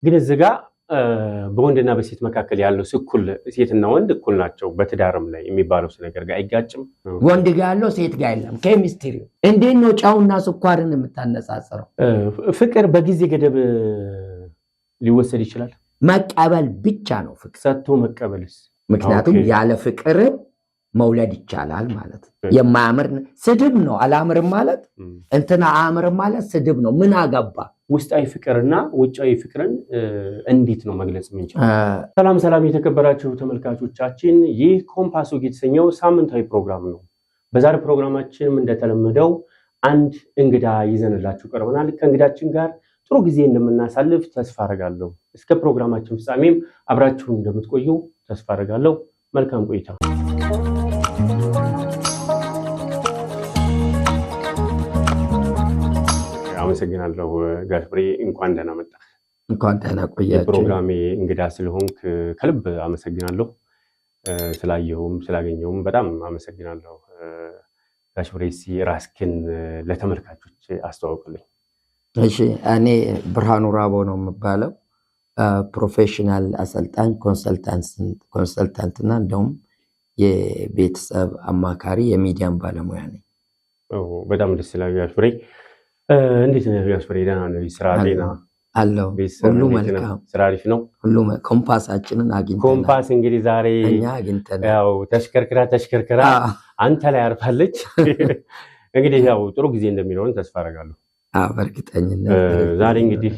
ግን እዚህ ጋ በወንድና በሴት መካከል ያለው እኩል፣ ሴትና ወንድ እኩል ናቸው በትዳርም ላይ የሚባለው ነገር ጋር አይጋጭም? ወንድ ጋ ያለው ሴት ጋ የለም። ኬሚስትሪ እንዴት ነው ጨውና ስኳርን የምታነጻጽረው? ፍቅር በጊዜ ገደብ ሊወሰድ ይችላል። መቀበል ብቻ ነው ፍቅር። ሰጥቶ መቀበልስ? ምክንያቱም ያለ ፍቅር መውለድ ይቻላል ማለት ነው። የማያምር ስድብ ነው። አላምርም ማለት፣ እንትና አያምርም ማለት ስድብ ነው። ምን አገባ? ውስጣዊ ፍቅርና ውጫዊ ፍቅርን እንዴት ነው መግለጽ የምንችለው? ሰላም ሰላም፣ የተከበራችሁ ተመልካቾቻችን፣ ይህ ኮምፓስ ወግ የተሰኘው ሳምንታዊ ፕሮግራም ነው። በዛሬ ፕሮግራማችንም እንደተለመደው አንድ እንግዳ ይዘንላችሁ ቀርበናል። ከእንግዳችን ጋር ጥሩ ጊዜ እንደምናሳልፍ ተስፋ አደርጋለሁ። እስከ ፕሮግራማችን ፍጻሜም አብራችሁን እንደምትቆዩ ተስፋ አደርጋለሁ። መልካም ቆይታ። አመሰግናለሁ ጋሽ ብሬ፣ እንኳን ደህና መጣህ። እንኳን ደህና ቆያችሁ። የፕሮግራሜ እንግዳ ስለሆንክ ከልብ አመሰግናለሁ። ስላየሁም ስላገኘሁም በጣም አመሰግናለሁ። ጋሽ ብሬ፣ እስኪ ራስህን ለተመልካቾች አስተዋውቅልኝ። እሺ፣ እኔ ብርሃኑ ራቦ ነው የምባለው። Professional አሰልጣኝ፣ consultant እና እንደውም የቤተሰብ አማካሪ፣ የሚዲያም ባለሙያ ነኝ። በጣም ደስ ይላል ጋሽ ብሬ። እንዴት ነህ ጋሽ ብሬ? ደህና ነህ? ስራ፣ ጤና አለው? ሁሉ መልካም። ስራ አሪፍ ነው። ሁሉ ኮምፓሳችንን አግኝተናል። ኮምፓስ እንግዲህ ዛሬ እኛ አግኝተናል። ያው ተሽከርክራ ተሽከርክራ አንተ ላይ አርፋለች። እንግዲህ ያው ጥሩ ጊዜ እንደሚኖረን ተስፋ አደርጋለሁ። በእርግጠኝነት። ዛሬ እንግዲህ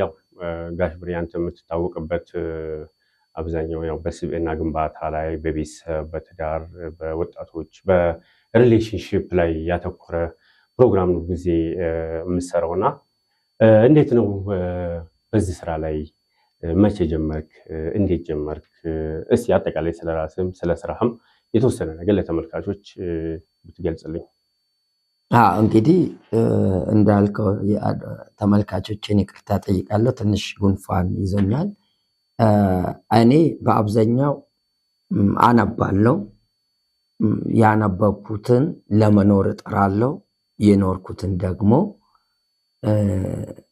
ያው ጋሽ ብሬ፣ አንተ የምትታወቅበት አብዛኛው ያው በስብዕና ግንባታ ላይ፣ በቤተሰብ፣ በትዳር፣ በወጣቶች፣ በ relationship ላይ ያተኮረ ፕሮግራም ነው ጊዜ የምትሰራው። እና እንዴት ነው በዚህ ስራ ላይ መቼ ጀመርክ? እንዴት ጀመርክ? እስቲ አጠቃላይ ስለ ራስህም ስለ ስራህም የተወሰነ ነገር ለተመልካቾች ብትገልጽልኝ። እንግዲህ እንዳልከው ተመልካቾችን ይቅርታ ጠይቃለሁ። ትንሽ ጉንፋን ይዞኛል። እኔ በአብዛኛው አነባለሁ። ያነበብኩትን ለመኖር እጥራለሁ። የኖርኩትን ደግሞ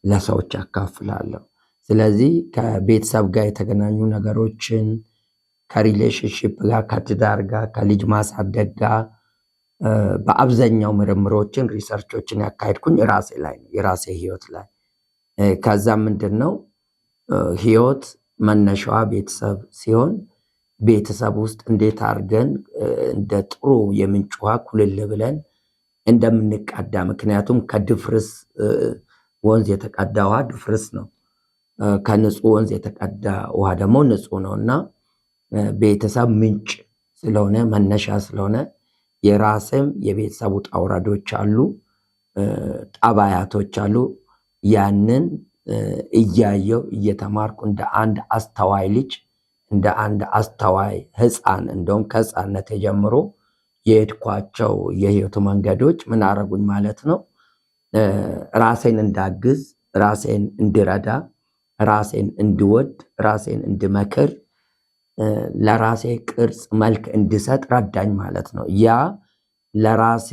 ለሰዎች አካፍላለሁ። ስለዚህ ከቤተሰብ ጋር የተገናኙ ነገሮችን፣ ከ relationship ጋር፣ ከትዳር ጋር፣ ከልጅ ማሳደግ ጋር በአብዛኛው ምርምሮችን፣ research ኦችን ያካሄድኩኝ ራሴ ላይ ነው፣ የራሴ ህይወት ላይ። ከዛ ምንድን ነው፣ ህይወት መነሻዋ ቤተሰብ ሲሆን ቤተሰብ ውስጥ እንዴት አድርገን እንደ ጥሩ የምንጭ ውሃ ኩልል ብለን እንደምንቀዳ፣ ምክንያቱም ከድፍርስ ወንዝ የተቀዳ ውሃ ድፍርስ ነው። ከንጹህ ወንዝ የተቀዳ ውሃ ደግሞ ንጹህ ነው። እና ቤተሰብ ምንጭ ስለሆነ፣ መነሻ ስለሆነ የራስም የቤተሰብ ውጣ ውረዶች አሉ፣ ጠባያቶች አሉ። ያንን እያየው እየተማርኩ እንደ አንድ አስተዋይ ልጅ፣ እንደ አንድ አስተዋይ ህፃን፣ እንደውም ከህፃንነት ጀምሮ የሄድኳቸው የህይወቱ መንገዶች ምን አረጉኝ ማለት ነው፣ ራሴን እንዳግዝ፣ ራሴን እንድረዳ፣ ራሴን እንድወድ፣ ራሴን እንድመክር፣ ለራሴ ቅርጽ መልክ እንድሰጥ ረዳኝ ማለት ነው። ያ ለራሴ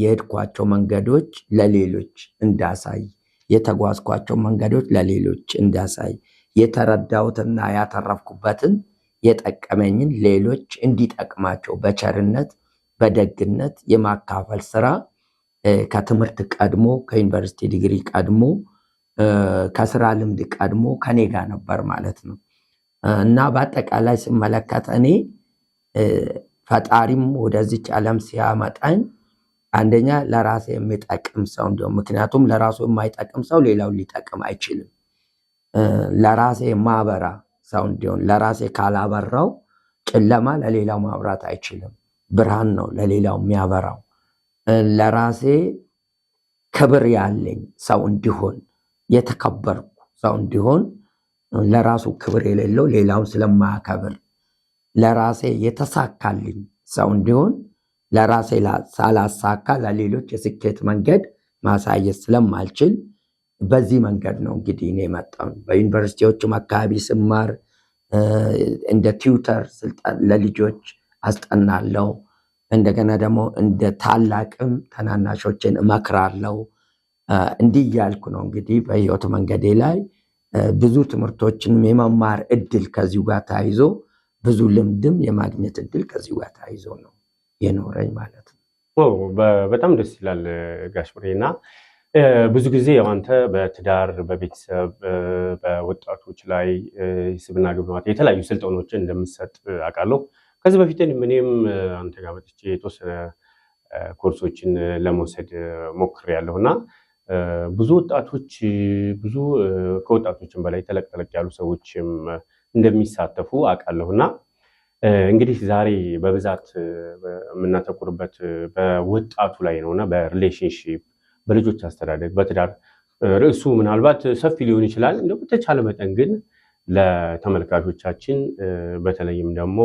የሄድኳቸው መንገዶች ለሌሎች እንዳሳይ፣ የተጓዝኳቸው መንገዶች ለሌሎች እንዳሳይ፣ የተረዳሁትና ያተረፍኩበትን የጠቀመኝን ሌሎች እንዲጠቅማቸው በቸርነት በደግነት የማካፈል ስራ ከትምህርት ቀድሞ፣ ከዩኒቨርሲቲ ዲግሪ ቀድሞ፣ ከስራ ልምድ ቀድሞ ከኔ ጋር ነበር ማለት ነው። እና በአጠቃላይ ስመለከት እኔ ፈጣሪም ወደዚች ዓለም ሲያመጣኝ አንደኛ ለራሴ የሚጠቅም ሰው እንዲሆን፣ ምክንያቱም ለራሱ የማይጠቅም ሰው ሌላውን ሊጠቅም አይችልም። ለራሴ ማበራ ሰው እንዲሆን፣ ለራሴ ካላበራው ጨለማ ለሌላው ማብራት አይችልም። ብርሃን ነው ለሌላው የሚያበራው። ለራሴ ክብር ያለኝ ሰው እንዲሆን፣ የተከበርኩ ሰው እንዲሆን፣ ለራሱ ክብር የሌለው ሌላውን ስለማያከብር፣ ለራሴ የተሳካልኝ ሰው እንዲሆን፣ ለራሴ ሳላሳካ ለሌሎች የስኬት መንገድ ማሳየት ስለማልችል በዚህ መንገድ ነው እንግዲህ እኔ የመጣው። በዩኒቨርሲቲዎችም አካባቢ ስማር እንደ tutor ለልጆች አስጠናለው። እንደገና ደግሞ እንደ ታላቅም ታናናሾችን እመክራለው። እንዲህ እያልኩ ነው እንግዲህ በህይወት መንገዴ ላይ ብዙ ትምህርቶችን የመማር እድል ከዚሁ ጋር ተያይዞ፣ ብዙ ልምድም የማግኘት እድል ከዚሁ ጋር ተያይዞ ነው የኖረኝ ማለት ነው። በጣም ደስ ይላል ጋሽ ብሬ። እና ብዙ ጊዜ ያው አንተ በትዳር፣ በቤተሰብ፣ በወጣቶች ላይ የስብዕና ግንባታ የተለያዩ ስልጠናዎችን እንደምትሰጥ አውቃለሁ። ከዚህ በፊት እኔም አንተ ጋር መጥቼ የተወሰነ ኮርሶችን ለመውሰድ ሞክሬያለሁ። እና ብዙ ወጣቶች፣ ብዙ ከወጣቶችም በላይ ተለቅ ተለቅ ያሉ ሰዎችም እንደሚሳተፉ አውቃለሁ። እና እንግዲህ ዛሬ በብዛት የምናተኩርበት በወጣቱ ላይ ነው እና በ relationship፣ በልጆች አስተዳደግ፣ በትዳር ርዕሱ ምናልባት ሰፊ ሊሆን ይችላል። እንደው በተቻለ መጠን ግን ለተመልካቾቻችን በተለይም ደግሞ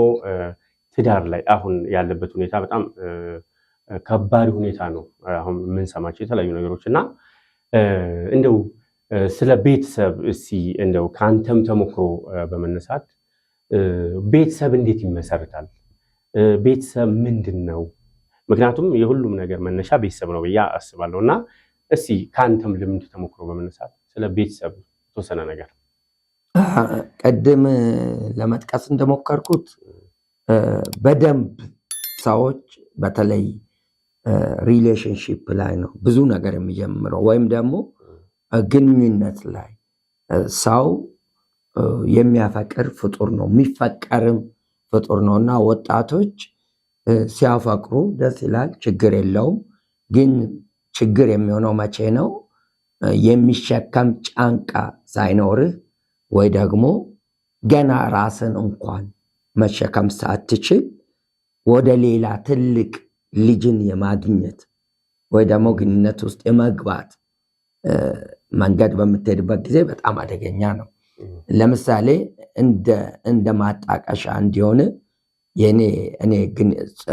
ትዳር ላይ አሁን ያለበት ሁኔታ በጣም ከባድ ሁኔታ ነው። አሁን የምንሰማቸው የተለያዩ ነገሮች። እና እንደው ስለ ቤተሰብ እስኪ እንደው ከአንተም ተሞክሮ በመነሳት ቤተሰብ እንዴት ይመሰርታል? ቤተሰብ ምንድን ነው? ምክንያቱም የሁሉም ነገር መነሻ ቤተሰብ ነው ብዬ አስባለሁ። እና እስኪ ከአንተም ልምድ ተሞክሮ በመነሳት ስለ ቤተሰብ የተወሰነ ነገር። ቅድም ለመጥቀስ እንደሞከርኩት በደንብ ሰዎች በተለይ relationship ላይ ነው ብዙ ነገር የሚጀምረው፣ ወይም ደግሞ ግንኙነት ላይ። ሰው የሚያፈቅር ፍጡር ነው፣ የሚፈቀርም ፍጡር ነው። እና ወጣቶች ሲያፈቅሩ ደስ ይላል፣ ችግር የለውም። ግን ችግር የሚሆነው መቼ ነው? የሚሸከም ጫንቃ ሳይኖርህ ወይ ደግሞ ገና ራስን እንኳን መሸከም ሳትችል ወደ ሌላ ትልቅ ልጅን የማግኘት ወይ ደግሞ ግንኙነት ውስጥ የመግባት መንገድ በምትሄድበት ጊዜ በጣም አደገኛ ነው። ለምሳሌ እንደ ማጣቀሻ እንዲሆን እኔ ግን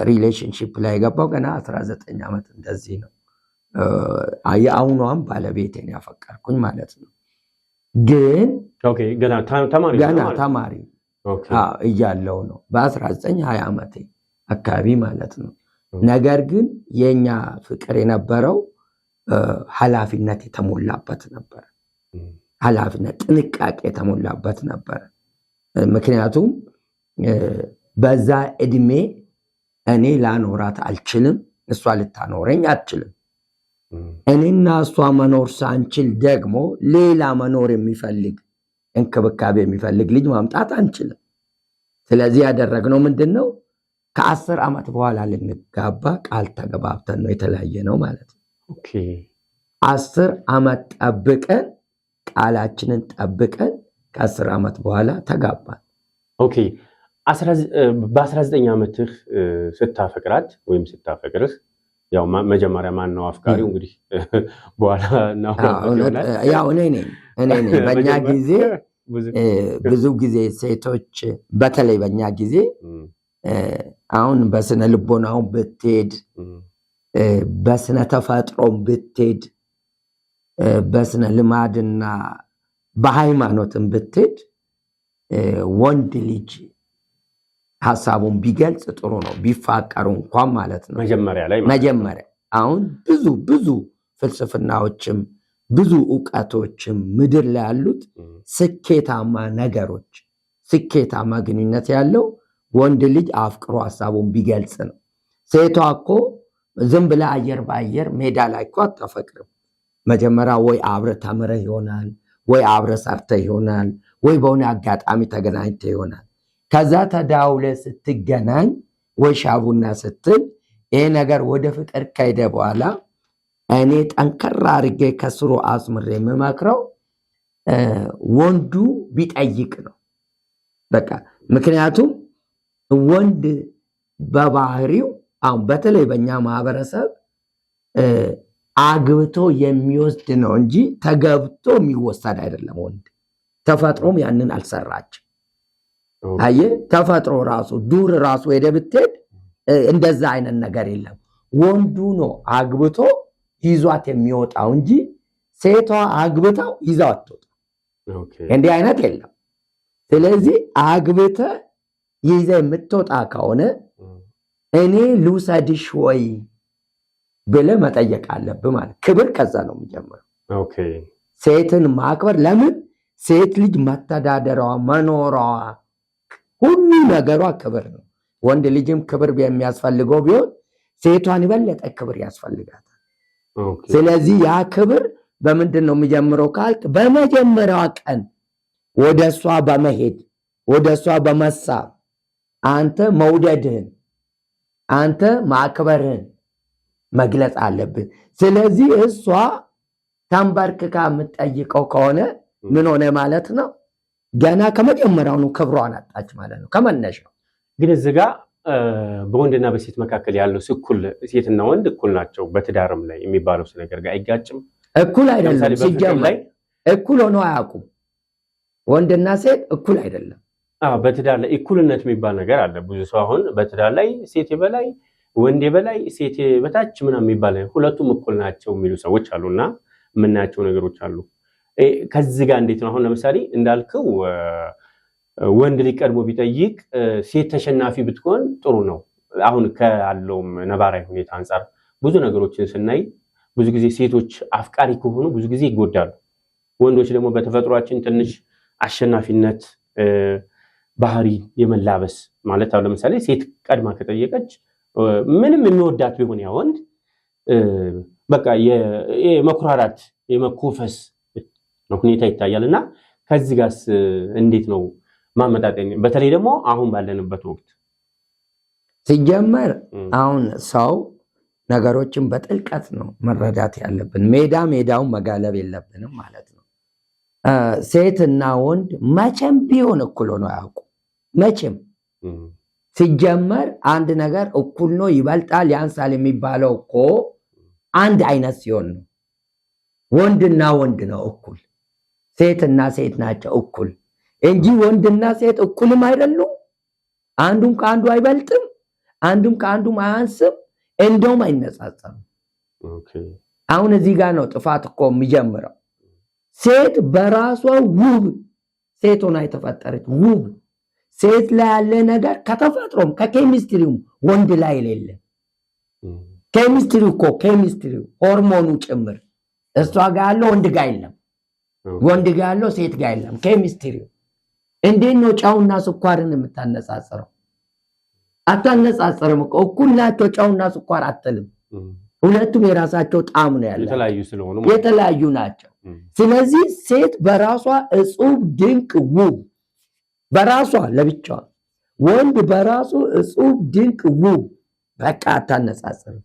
relationship ላይ የገባው ገና 19 ዓመት እንደዚህ ነው። የአሁኗም ባለቤቴን ያፈቀርኩኝ ማለት ነው። ግን ገና ተማሪ ገና ተማሪ እያለው ነው፣ በ19 20 ዓመቴ አካባቢ ማለት ነው። ነገር ግን የኛ ፍቅር የነበረው ኃላፊነት የተሞላበት ነበር። ኃላፊነት፣ ጥንቃቄ የተሞላበት ነበር። ምክንያቱም በዛ እድሜ እኔ ላኖራት አልችልም፣ እሷ ልታኖረኝ አትችልም። እኔና እሷ መኖር ሳንችል ደግሞ ሌላ መኖር የሚፈልግ፣ እንክብካቤ የሚፈልግ ልጅ ማምጣት አንችልም። ስለዚህ ያደረግነው ምንድን ነው? ከ10 ዓመት በኋላ ልንጋባ ቃል ተገባብተን ነው የተለያየነው ማለት ነው። 10 ዓመት ጠብቀን፣ ቃላችንን ጠብቀን ከ10 ዓመት በኋላ ተጋባን። Okay፣ በ19 ዓመትህ ስታፈቅራት ወይም ስታፈቅርህ፣ ያው መጀመሪያ ማን ነው አፍቃሪው? እንግዲህ በኋላ ያው እኔ ነኝ። በእኛ ጊዜ ብዙ ጊዜ ሴቶች፣ በተለይ በእኛ ጊዜ፣ አሁን በስነ ልቦናው ብትሄድ፣ በስነ ተፈጥሮም ብትሄድ፣ በስነ ልማድና በሃይማኖትም ብትሄድ ወንድ ልጅ ሀሳቡን ቢገልጽ ጥሩ ነው፣ ቢፋቀሩ እንኳን ማለት ነው። መጀመሪያ ላይ። መጀመሪያ። አሁን ብዙ ብዙ ፍልስፍናዎችም ብዙ እውቀቶችም ምድር ላይ ያሉት ስኬታማ ነገሮች፣ ስኬታማ ግንኙነት ያለው ወንድ ልጅ አፍቅሮ ሀሳቡን ቢገልጽ ነው። ሴቷ እኮ ዝም ብላ አየር በአየር ሜዳ ላይ እኮ አታፈቅርም። መጀመሪያ ወይ አብረህ ተምረህ ይሆናል፣ ወይ አብረህ ሰርተህ ይሆናል፣ ወይ በሆነ አጋጣሚ ተገናኝተህ ይሆናል። ከዛ ተደዋውለህ ስትገናኝ ወይ ሻይ ቡና ስትል ይሄ ነገር ወደ ፍቅር ከሄደ በኋላ እኔ ጠንከር አድርጌ ከስሩ አስምሬ የምመክረው ወንዱ ቢጠይቅ ነው። በቃ ምክንያቱም ወንድ በባህሪው አሁን በተለይ በእኛ ማህበረሰብ አግብቶ የሚወስድ ነው እንጂ ተገብቶ የሚወሰድ አይደለም። ወንድ ተፈጥሮም ያንን አልሰራችም። አየህ፣ ተፈጥሮ ራሱ ዱር ራሱ ሄደህ ብትሄድ እንደዛ አይነት ነገር የለም። ወንዱ ነው አግብቶ ይዟት የሚወጣው እንጂ ሴቷ አግብታው ይዛው አትወጣም። እንዲህ አይነት የለም። ስለዚህ አግብተህ ይዘህ የምትወጣ ከሆነ እኔ ልውሰድሽ ወይ ብለህ መጠየቅ አለብህ ማለት። ክብር ከዛ ነው የሚጀምረው። ሴትን ማክበር ለምን ሴት ልጅ መተዳደሯ፣ መኖሯ፣ ሁሉ ነገሯ ክብር ነው። ወንድ ልጅም ክብር የሚያስፈልገው ቢሆን ሴቷን የበለጠ ክብር ያስፈልጋታል። ስለዚህ ያ ክብር በምንድን ነው የሚጀምረው ካልክ በመጀመሪያዋ ቀን ወደ እሷ በመሄድ፣ ወደ እሷ በመሳብ፣ አንተ መውደድህን፣ አንተ ማክበርህን መግለጽ አለብን። ስለዚህ እሷ ተንበርክካ የምትጠይቀው ከሆነ ምን ሆነ ማለት ነው? ገና ከመጀመሪያውኑ ክብሯን አጣች ማለት ነው፣ ከመነሻው። ግን እዚህ ጋ በወንድና በሴት መካከል ያለው እኩል፣ ሴትና ወንድ እኩል ናቸው በትዳርም ላይ የሚባለው ነገር ጋር አይጋጭም? እኩል አይደለም። ለምሳሌ በፍቅር ሲጀመር ላይ እኩል ሆኖ አያውቁም። ወንድና ሴት እኩል አይደለም። አዎ፣ በትዳር ላይ እኩልነት የሚባል ነገር አለ። ብዙ ሰው አሁን በትዳር ላይ ሴት የበላይ፣ ወንድ የበላይ፣ ሴት በታች ምናምን የሚባል፣ ሁለቱም እኩል ናቸው የሚሉ ሰዎች አሉና የምናያቸው ነገሮች አሉ። ከዚህ ጋር እንዴት ነው? አሁን ለምሳሌ እንዳልከው ወንድ ልጅ ቀድሞ ቢጠይቅ ሴት ተሸናፊ ብትሆን ጥሩ ነው። አሁን ካለውም ነባራዊ ሁኔታ አንጻር ብዙ ነገሮችን ስናይ ብዙ ጊዜ ሴቶች አፍቃሪ ከሆኑ ብዙ ጊዜ ይጎዳሉ። ወንዶች ደግሞ በተፈጥሯችን ትንሽ አሸናፊነት ባህሪ የመላበስ ማለት፣ አሁን ለምሳሌ ሴት ቀድማ ከጠየቀች ምንም የሚወዳት ቢሆን ያ ወንድ በቃ የመኩራራት፣ የመኮፈስ ሁኔታ ይታያል። እና ከዚህ ጋርስ እንዴት ነው ማመጣጠን? በተለይ ደግሞ አሁን ባለንበት ወቅት። ሲጀመር አሁን ሰው ነገሮችን በጥልቀት ነው መረዳት ያለብን። ሜዳ ሜዳውን መጋለብ የለብንም ማለት ነው። ሴትና ወንድ መቼም ቢሆን እኩል ሆኖ አያውቁም። መቼም። ሲጀመር አንድ ነገር እኩል ነው፣ ይበልጣል፣ ያንሳል የሚባለው እኮ አንድ አይነት ሲሆን ነው። ወንድና ወንድ ነው እኩል፣ ሴትና ሴት ናቸው እኩል እንጂ ወንድና ሴት እኩልም አይደሉም። አንዱም ከአንዱ አይበልጥም፣ አንዱም ከአንዱም አያንስም፣ እንደውም አይነጻጸርም። አሁን እዚህ ጋር ነው ጥፋት እኮ የሚጀምረው። ሴት በራሷ ውብ ሴት ሆና የተፈጠረች ውብ ሴት ላይ ያለ ነገር ከተፈጥሮም ከኬሚስትሪውም ወንድ ላይ የሌለ፣ ኬሚስትሪው እኮ፣ ኬሚስትሪው ሆርሞኑ ጭምር እሷ ጋር ያለው ወንድ ጋር የለም። ወንድ ጋር ያለው ሴት ጋር የለም። ኬሚስትሪው እንዴት ነው ጨውና ስኳርን የምታነጻጽረው? አታነጻጽርም እኮ። እኩል ናቸው ጨውና ስኳር አትልም። ሁለቱም የራሳቸው ጣዕም ነው ያላቸው። የተለያዩ ስለሆኑ። የተለያዩ ናቸው። ስለዚህ ሴት በራሷ እጹብ ድንቅ ውብ፣ በራሷ ለብቻዋ፣ ወንድ በራሱ እጹብ ድንቅ ውብ። በቃ አታነጻጽርም።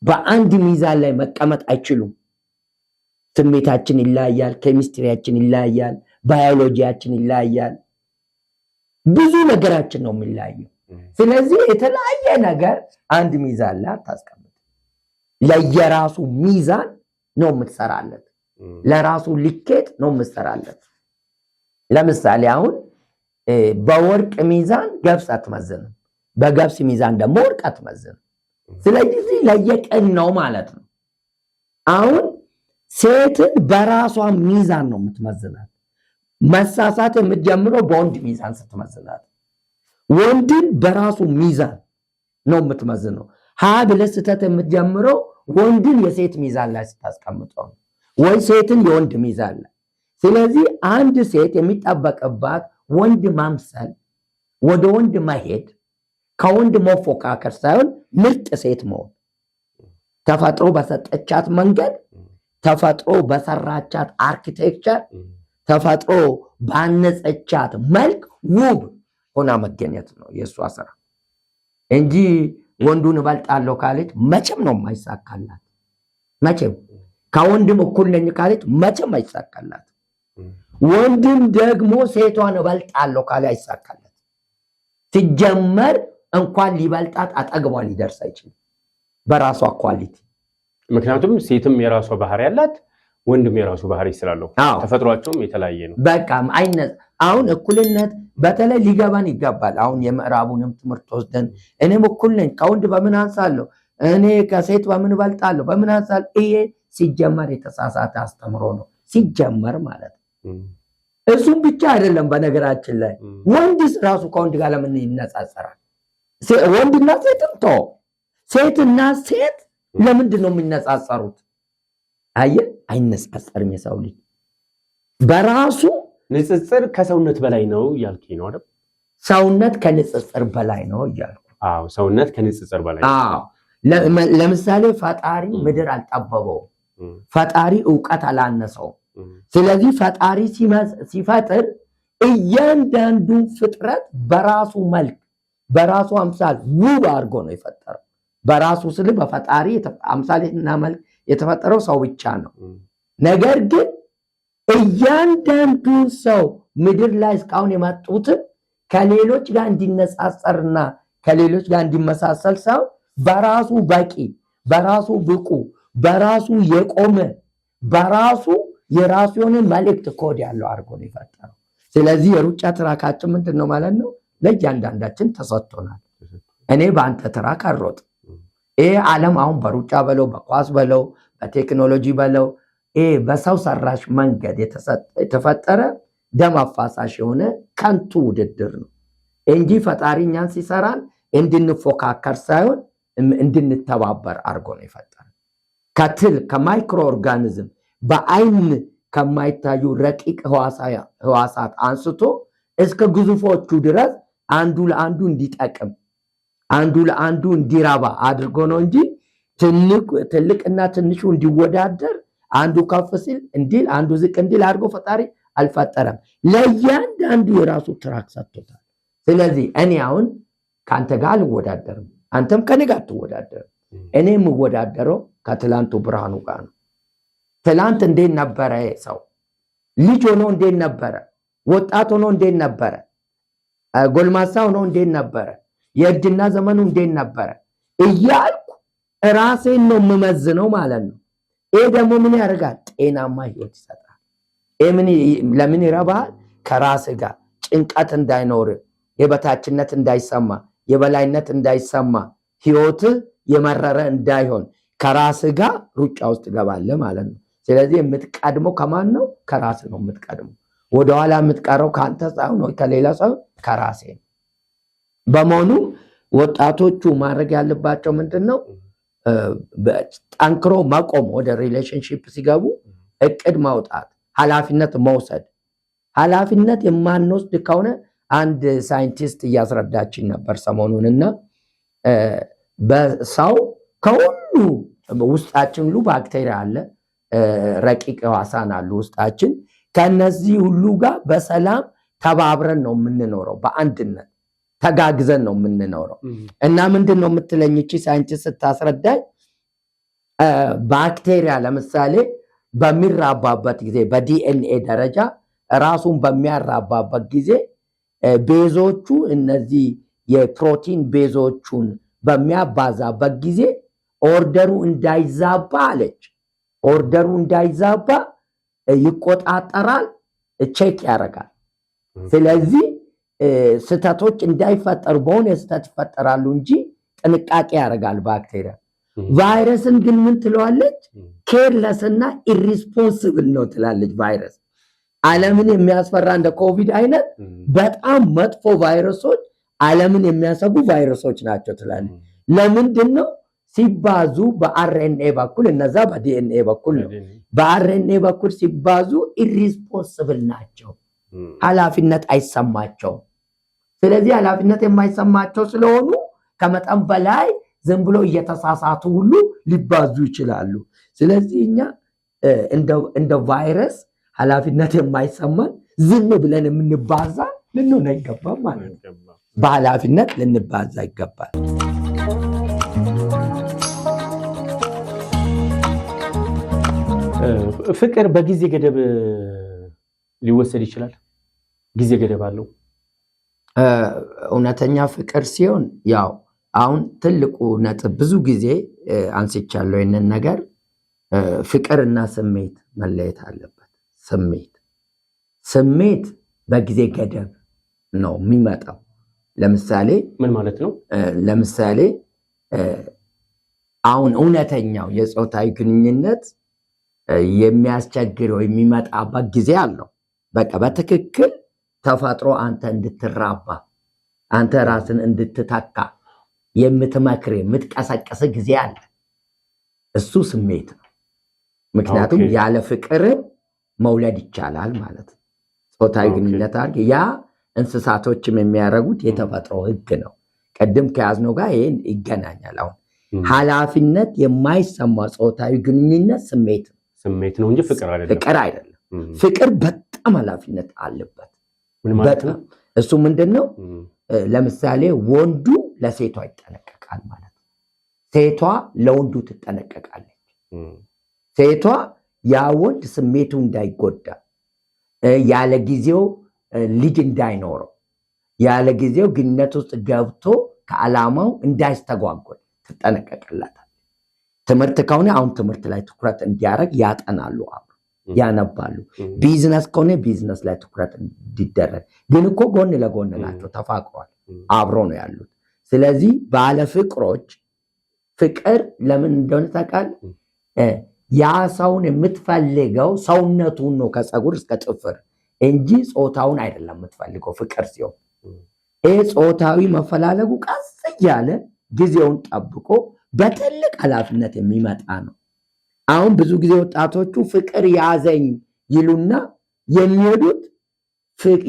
በአንድ ሚዛን ላይ መቀመጥ አይችሉም። ስሜታችን ይለያያል፣ ኬሚስትሪያችን ይለያያል፣ ባዮሎጂያችን ይለያያል። ብዙ ነገራችን ነው የሚለያየው። ስለዚህ የተለያየ ነገር አንድ ሚዛን ላይ አታስቀምጥ። ለየራሱ ሚዛን ነው የምትሰራለት፣ ለራሱ ልኬት ነው የምትሰራለት። ለምሳሌ አሁን በወርቅ ሚዛን ገብስ አትመዝንም፣ በገብስ ሚዛን ደግሞ ወርቅ አትመዝንም። ስለዚህ ለየቅል ነው ማለት ነው። አሁን ሴትን በራሷ ሚዛን ነው የምትመዝናት። መሳሳት የምትጀምረው በወንድ ሚዛን ስትመዝናት፣ ወንድን በራሱ ሚዛን ነው የምትመዝነው። ሀ ብለህ ስህተት የምትጀምረው ወንድን የሴት ሚዛን ላይ ስታስቀምጠው ነው፣ ወይ ሴትን የወንድ ሚዛን ላይ። ስለዚህ አንድ ሴት የሚጠበቅባት ወንድ ማምሰል፣ ወደ ወንድ መሄድ፣ ከወንድ መፎካከር ሳይሆን ምርጥ ሴት መሆን፣ ተፈጥሮ በሰጠቻት መንገድ፣ ተፈጥሮ በሰራቻት architecture፣ ተፈጥሮ ባነጸቻት መልክ ውብ ሆና መገኘት ነው የእሷ ስራ እንጂ ወንዱን እበልጣለሁ ካለች መቼም ነው የማይሳካላት። መቼም። ከወንድም እኩል ነኝ ካለች መቼም አይሳካላት። ወንድም ደግሞ ሴቷን እበልጣለሁ ካለ አይሳካላት። ሲጀመር እንኳን ሊበልጣት አጠገቧ ሊደርስ አይችልም በራሷ quality። ምክንያቱም ሴትም የራሷ ባህሪ ያላት፣ ወንድም የራሱ ባህሪ ስላለው ተፈጥሯቸውም የተለያየ ነው። በቃ አሁን እኩልነት በተለይ ሊገባን ይገባል። አሁን የምዕራቡንም ትምህርት ወስደን እኔም እኩል ነኝ፣ ከወንድ በምን አንሳለሁ፣ እኔ ከሴት በምን እበልጣለሁ፣ በምን አንሳለሁ? ይሄ ሲጀመር የተሳሳተ አስተምሮ ነው ሲጀመር ማለት ነው። እሱም ብቻ አይደለም፣ በነገራችን ላይ ወንድስ ራሱ ከወንድ ጋር ለምን ይነጻጸራል? ወንድና ሴትም ተው፣ ሴትና ሴት ለምንድን ነው የሚነጻጸሩት? አየህ፣ አይነጻጸርም። የሰው ልጅ በራሱ ንጽጽር ከሰውነት በላይ ነው እያልከኝ ነው አይደል? ሰውነት ከንጽጽር በላይ ነው እያልኩ። አዎ፣ ሰውነት ከንጽጽር በላይ ነው። አዎ፣ ለምሳሌ ፈጣሪ ምድር አልጠበበውም። ፈጣሪ እውቀት አላነሰውም። ስለዚህ ፈጣሪ ሲፈጥር እያንዳንዱን ፍጥረት በራሱ መልክ፣ በራሱ አምሳል ውብ አድርጎ ነው የፈጠረው። በራሱ ስል በፈጣሪ አምሳልና መልክ የተፈጠረው ሰው ብቻ ነው። ነገር ግን እያንዳንዱን ሰው ምድር ላይ እስካሁን የመጡትን ከሌሎች ጋር እንዲነጻጸርና ከሌሎች ጋር እንዲመሳሰል ሰው በራሱ በቂ፣ በራሱ ብቁ፣ በራሱ የቆመ፣ በራሱ የራሱ የሆነ መልእክት ኮድ ያለው አድርጎ ነው የፈጠረው። ስለዚህ የሩጫ track ኣችን ምንድን ነው ማለት ነው? ለእያንዳንዳችን ተሰጥቶናል። እኔ በአንተ track አልሮጥም። ይሄ ዓለም አሁን በሩጫ በለው፣ በኳስ በለው፣ በቴክኖሎጂ በለው፣ ይሄ በሰው ሰራሽ መንገድ የተፈጠረ ደም አፋሳሽ የሆነ ከንቱ ውድድር ነው እንጂ ፈጣሪ እኛን ሲሰራን እንድንፎካከር ሳይሆን እንድንተባበር አድርጎ ነው የፈጠረ። ከትል፣ ከ microorganism፣ በአይን ከማይታዩ ረቂቅ ህዋሳት አንስቶ እስከ ግዙፎቹ ድረስ አንዱ ለአንዱ እንዲጠቅም፣ አንዱ ለአንዱ እንዲረባ አድርጎ ነው እንጂ ትልቅና ትንሹ እንዲወዳደር፣ አንዱ ከፍ ሲል እንዲል፣ አንዱ ዝቅ እንዲል አድርጎ ፈጣሪ አልፈጠረም። ለእያንዳንዱ የራሱ track ሰጥቶታል። ስለዚህ እኔ አሁን ከአንተ ጋር አልወዳደርም፣ አንተም ከኔ ጋር አትወዳደርም። እኔ የምወዳደረው ከትላንቱ ብርሃኑ ጋር ነው። ትላንት እንዴት ነበረ ሰው? ልጅ ሆኖ እንዴት ነበረ? ወጣት ሆኖ እንዴት ነበረ? ጎልማሳ ሆኖ እንዴት ነበረ? የእርጅና ዘመኑ እንዴት ነበረ? እያልኩ ራሴን ነው የምመዝነው ማለት ነው። ይህ ደግሞ ምን ያደርጋል? ጤናማ ህይወት ይሰጣል። ይህ ለምን ይረባሃል? ከራስ ጋር ጭንቀት እንዳይኖር፣ የበታችነት እንዳይሰማ፣ የበላይነት እንዳይሰማ፣ ህይወት የመረረ እንዳይሆን ከራስ ጋር ሩጫ ውስጥ ገባለህ ማለት ነው። ስለዚህ የምትቀድመው ከማን ነው? ከራስ ነው የምትቀድመው። ወደኋላ የምትቀረው ከአንተ ሳይሆን ወይ ከሌላ ሳይሆን ከራሴ ነው። በመሆኑ ወጣቶቹ ማድረግ ያለባቸው ምንድን ነው? ጠንክሮ መቆም፣ ወደ relationship ሲገቡ እቅድ ማውጣት፣ ኃላፊነት መውሰድ። ኃላፊነት የማንወስድ ከሆነ፣ አንድ ሳይንቲስት እያስረዳችን ነበር ሰሞኑን እና በሰው ከሁሉ ውስጣችን ሁሉ ባክቴሪያ አለ፣ ረቂቅ ህዋሳን አሉ ውስጣችን። ከነዚህ ሁሉ ጋር በሰላም ተባብረን ነው የምንኖረው፣ በአንድነት ተጋግዘን ነው የምንኖረው። እና ምንድን ነው የምትለኝ እቺ ሳይንቲስት ስታስረዳኝ፣ ባክቴሪያ ለምሳሌ በሚራባበት ጊዜ፣ በዲኤንኤ ደረጃ ራሱን በሚያራባበት ጊዜ base ኦቹ፣ እነዚህ የፕሮቲን base ኦቹን በሚያባዛበት ጊዜ order ኡ እንዳይዛባ አለች። Order ኡ እንዳይዛባ ይቆጣጠራል፣ check ያደርጋል። ስለዚህ ስህተቶች እንዳይፈጠሩ፣ በሆነ ስህተት ይፈጠራሉ እንጂ ጥንቃቄ ያደርጋል ባክቴሪያ። ቫይረስን ግን ምን ትለዋለች? Careless እና irresponsible ነው ትላለች። ቫይረስ ዓለምን የሚያስፈራ እንደ ኮቪድ አይነት በጣም መጥፎ ቫይረሶች፣ ዓለምን የሚያሰጉ ቫይረሶች ናቸው ትላለች። ለምንድን ነው? ሲባዙ በ RNA በኩል፣ እነዛ በዲኤንኤ በኩል ነው። በ RNA በኩል ሲባዙ irresponsible ናቸው፣ ኃላፊነት አይሰማቸውም። ስለዚህ ኃላፊነት የማይሰማቸው ስለሆኑ ከመጠን በላይ ዝም ብሎ እየተሳሳቱ ሁሉ ሊባዙ ይችላሉ። ስለዚህ እኛ እንደ ቫይረስ ኃላፊነት የማይሰማን፣ ዝም ብለን የምንባዛ ልንሆን አይገባም ማለት ነው። በኃላፊነት ልንባዛ ይገባል። ፍቅር በጊዜ ገደብ ሊወሰድ ይችላል። ጊዜ ገደብ አለው። እውነተኛ ፍቅር ሲሆን፣ ያው አሁን ትልቁ ነጥብ ብዙ ጊዜ አንስቻለሁ ይህንን ነገር፣ ፍቅርና ስሜት መለየት አለበት። ስሜት በጊዜ ገደብ ነው የሚመጣው። ለምሳሌ ምን ማለት ነው? ለምሳሌ አሁን እውነተኛው የፆታዊ ግንኙነት የሚያስቸግረው የሚመጣበት ጊዜ አለው። በቃ በትክክል ተፈጥሮ አንተ እንድትራባ፣ አንተ ራስን እንድትተካ የምትመክር፣ የምትቀሰቅስ ጊዜ አለ። እሱ ስሜት ነው። ምክንያቱም ያለ ፍቅር መውለድ ይቻላል ማለት ነው። ጾታዊ ግንኙነት አድርግ። ያ እንስሳቶችም የሚያደርጉት የተፈጥሮ ህግ ነው። ቅድም ከያዝነው ጋር ይሄን ይገናኛል። አሁን ኃላፊነት የማይሰማ ጾታዊ ግንኙነት ስሜት ነው። ስሜት ነው እንጂ ፍቅር አይደለም። ፍቅር አይደለም። ፍቅር በጣም ኃላፊነት አለበት። ምን ማለት ነው? እሱ ምንድን ነው? ለምሳሌ ወንዱ ለሴቷ ይጠነቀቃል ማለት ነው። ሴቷ ለወንዱ ትጠነቀቃለች። ሴቷ ያ ወንድ ስሜቱ እንዳይጎዳ፣ ያለ ጊዜው ልጅ እንዳይኖረው፣ ያለ ጊዜው ግንኙነት ውስጥ ገብቶ ከዓላማው እንዳይስተጓጎል ትጠነቀቅለታል። ትምህርት ከሆነ አሁን ትምህርት ላይ ትኩረት እንዲያደርግ ያጠናሉ፣ አብሮ ያነባሉ። ቢዝነስ ከሆነ ቢዝነስ ላይ ትኩረት እንዲደረግ። ግን እኮ ጎን ለጎን ናቸው፣ ተፋቅሯል፣ አብሮ ነው ያሉት። ስለዚህ ባለፍቅሮች ፍቅር ለምን እንደሆነ ታውቃለህ? ያ ሰውን የምትፈልገው ሰውነቱን ነው ከፀጉር እስከ ጥፍር እንጂ ጾታውን አይደለም የምትፈልገው ፍቅር ሲሆን። ይህ ጾታዊ መፈላለጉ ቀስ እያለ ጊዜውን ጠብቆ በትልቅ ኃላፊነት የሚመጣ ነው። አሁን ብዙ ጊዜ ወጣቶቹ ፍቅር ያዘኝ ይሉና የሚሄዱት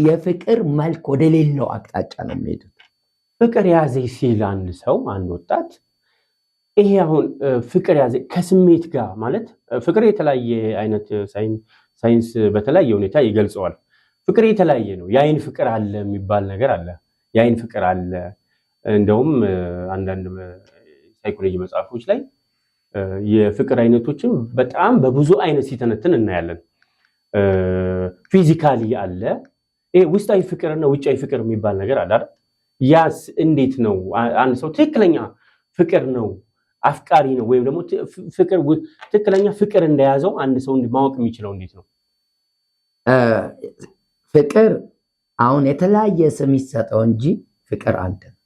የፍቅር መልክ ወደሌለው አቅጣጫ ነው የሚሄዱት። ፍቅር ያዘኝ ሲል አንድ ሰው፣ አንድ ወጣት፣ ይሄ አሁን ፍቅር ያዘኝ ከስሜት ጋር ማለት ፍቅር የተለያየ አይነት ሳይንስ በተለያየ ሁኔታ ይገልጸዋል። ፍቅር የተለያየ ነው። የአይን ፍቅር አለ የሚባል ነገር አለ። የአይን ፍቅር አለ። እንደውም አንዳንድ ሳይኮሎጂ መጽሐፎች ላይ የፍቅር አይነቶችን በጣም በብዙ አይነት ሲተነትን እናያለን። Physically አለ፣ ይሄ ውስጣዊ ፍቅርና ውጫዊ ፍቅር የሚባል ነገር አለ አይደል? ያስ እንዴት ነው አንድ ሰው ትክክለኛ ፍቅር ነው፣ አፍቃሪ ነው፣ ወይም ደግሞ ፍቅር ትክክለኛ ፍቅር እንደያዘው አንድ ሰው ማወቅ የሚችለው እንዴት ነው? ፍቅር አሁን የተለያየ ስም ይሰጠው እንጂ ፍቅር አንድ ነው።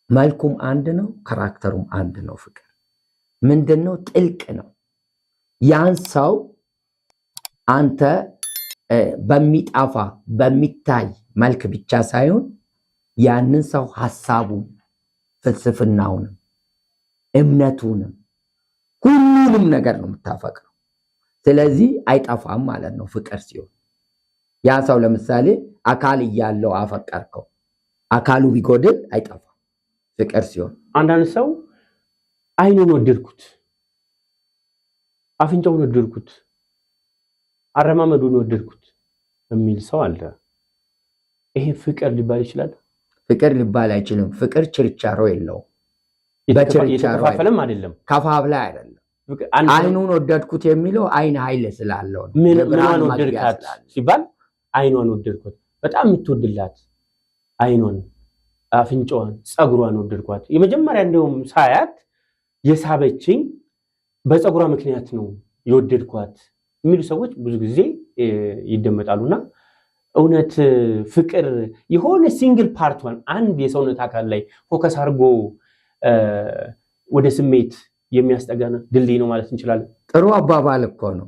መልኩም አንድ ነው፣ character ኡም አንድ ነው። ፍቅር ምንድነው? ጥልቅ ነው። ያን ሰው አንተ በሚጠፋ በሚታይ መልክ ብቻ ሳይሆን ያንን ሰው ሐሳቡን፣ ፍልስፍናውንም፣ እምነቱንም፣ ሁሉንም ነገር ነው የምታፈቅረው። ስለዚህ አይጠፋም ማለት ነው ፍቅር ሲሆን። ያ ሰው ለምሳሌ አካል እያለው አፈቀርከው፣ አካሉ ቢጎድል አይጠፋም ፍቅር ሲሆን። አንዳንድ ሰው አይኑን ወደድኩት፣ አፍንጫውን ወደድኩት፣ አረማመዱን ወደድኩት የሚል ሰው አለ። ይሄ ፍቅር ሊባል ይችላል? ፍቅር ሊባል አይችልም። ፍቅር ችርቻሮ የለውም። የተከፋፈለም አይደለም። ከፋፍላ አይደለም። አይኑን ወደድኩት የሚለው አይን ኃይል ስላለው ነው። ምኗን ወደድካት ሲባል አይኗን ወደድኩት፣ በጣም የምትወድላት አይኗን፣ አፍንጫዋን፣ ፀጉሯን ወደድኳት። የመጀመሪያ እንደውም ሳያት የሳበችኝ በፀጉሯ ምክንያት ነው የወደድኳት የሚሉ ሰዎች ብዙ ጊዜ ይደመጣሉና እውነት ፍቅር የሆነ single part ኧን አንድ የሰውነት አካል ላይ focus አድርጎ ወደ ስሜት የሚያስጠጋ ድልድይ ነው ማለት እንችላለን? ጥሩ አባባል እኮ ነው።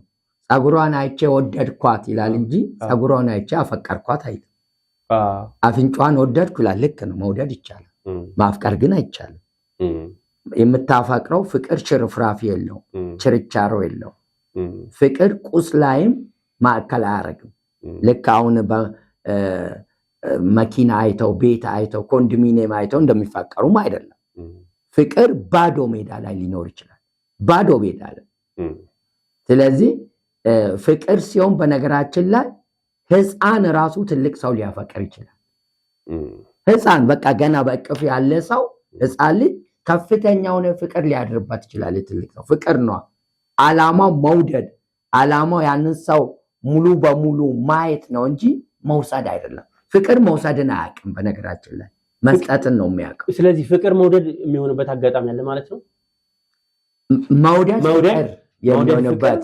ፀጉሯን አይቼ ወደድኳት ይላል እንጂ ፀጉሯን አይቼ አፈቀርኳት አይልም። አፍንጫዋን ወደድኩ ይላል። ልክ ነው፣ መውደድ ይቻላል፣ ማፍቀር ግን አይቻልም። የምታፈቅረው ፍቅር ሽርፍራፊ የለውም፣ ችርቻሮ የለውም። ፍቅር ቁስ ላይም ማዕከል አያደርግም። ልክ አሁን መኪና አይተው፣ ቤት አይተው፣ ኮንዶሚኒየም አይተው እንደሚፋቀሩም አይደለም። ፍቅር ባዶ ሜዳ ላይ ሊኖር ይችላል፣ ባዶ ሜዳ ላይ። ስለዚህ ፍቅር ሲሆን በነገራችን ላይ ህፃን ራሱ ትልቅ ሰው ሊያፈቅር ይችላል። ህፃን በቃ ገና በእቅፍ ያለ ሰው፣ ህፃን ልጅ ከፍተኛ የሆነ ፍቅር ሊያድርበት ይችላል። ትልቅ ሰው ፍቅር ነው። አላማው መውደድ፣ አላማው ያንን ሰው ሙሉ በሙሉ ማየት ነው እንጂ መውሰድ አይደለም። ፍቅር መውሰድን አያውቅም። በነገራችን ላይ መስጠትን ነው የሚያውቀው። ስለዚህ ፍቅር መውደድ የሚሆንበት አጋጣሚ አለ ማለት ነው። መውደድ ፍቅር የሚሆንበት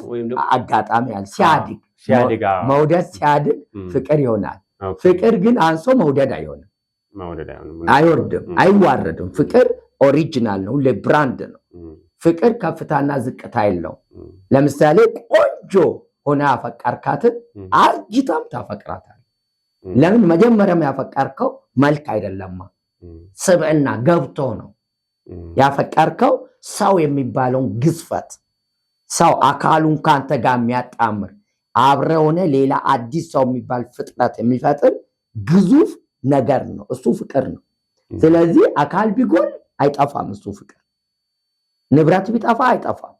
አጋጣሚ አለ። ሲያድግ፣ መውደድ ሲያድግ ፍቅር ይሆናል። ፍቅር ግን አንሶ መውደድ አይሆንም፣ አይወርድም፣ አይዋረድም። ፍቅር original ነው፣ ሁሌ brand ነው። ፍቅር ከፍታና ዝቅታ የለውም። ለምሳሌ ቆንጆ ሆነ ያፈቀርካትን አርጅታም ታፈቅራታል። ለምን? መጀመሪያም ያፈቀርከው መልክ አይደለማ፣ ስብዕና ገብቶ ነው ያፈቀርከው። ሰው የሚባለውን ግዝፈት፣ ሰው አካሉን ከአንተ ጋር የሚያጣምር አብረ ሆነ ሌላ አዲስ ሰው የሚባል ፍጥረት የሚፈጥር ግዙፍ ነገር ነው። እሱ ፍቅር ነው። ስለዚህ አካል ቢጎል አይጠፋም። እሱ ፍቅር ንብረት ቢጠፋ አይጠፋም።